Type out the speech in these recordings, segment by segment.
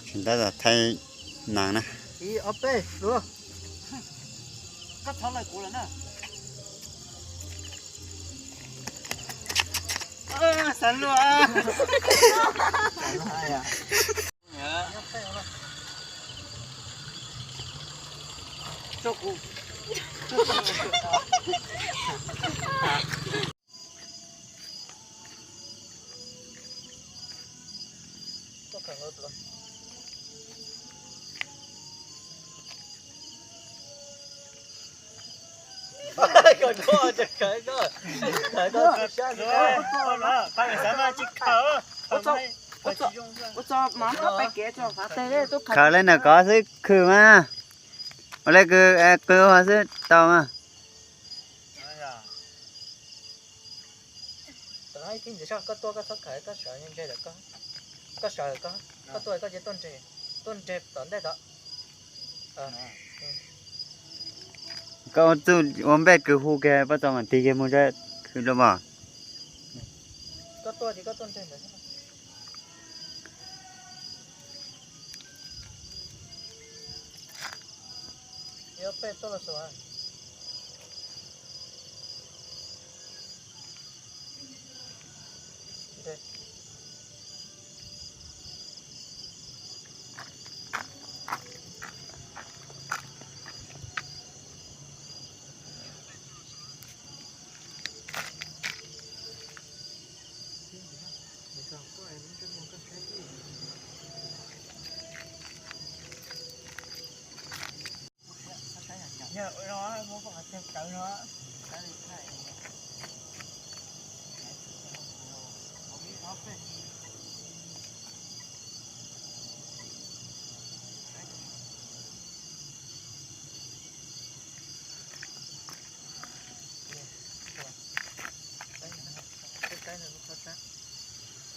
Tsis ntab thaij nas na. Khaws li ntawm ko xwb khwm mas. Ua li kws qw ua xwb tau mas. Koj sawv, koj tuaj koj cia tuaj nres, tuaj nres tom ntej tod. Koj txuj ua npej kws hu kiag poj txo mam tig kiag mus khwm dua mas. Koj tuaj ces koj tuaj nres ntawd. Peb tuaj los xwb.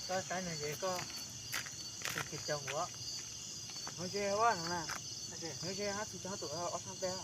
Koj saib no ces koj tsis caum kuv. Hauv tsev ua no na, hauv tsev hab tsis cov hab tus ob thaj teb.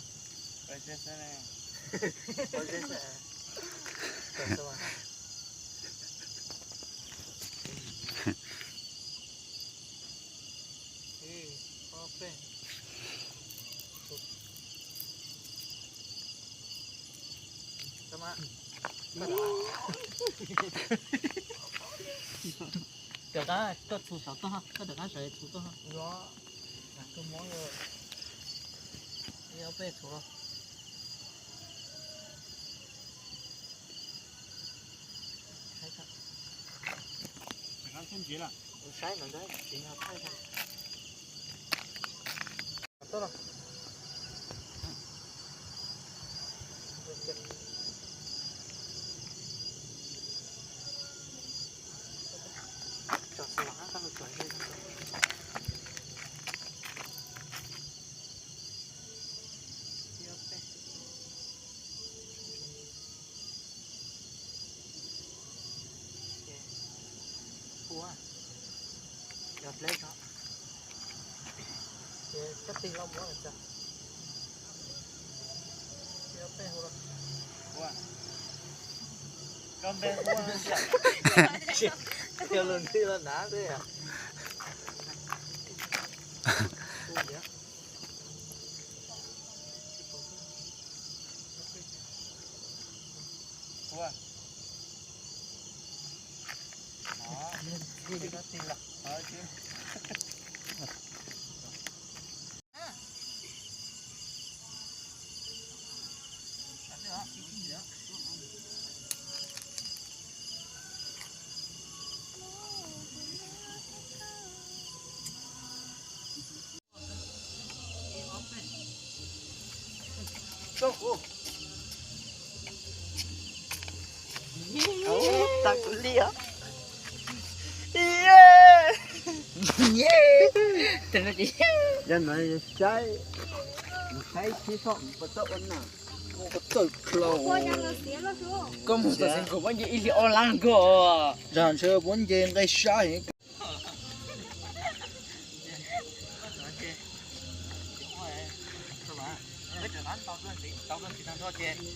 Rov qab koj txhuv saum toj, koj rov qab sawv txhuv toj. Koj mob, ob peb txhuv los. Saib ntawd tsis yog thaij. Ua, yog dleb tso. Ces koj tig los muab lawm tso. Ces peb hu los. Ua, koj npe hu. Yog lus nti los nav xwb yom. Hu yom. Ua. Tag kuv li os. Yog no saib, saib tsis txhob mus txawj ua na. Koj txawj klo. Koj mus txog xeev khaum pob nce ib hlis ob lab nkaus. Zag ntshe pob nce nqe sab heev. Ces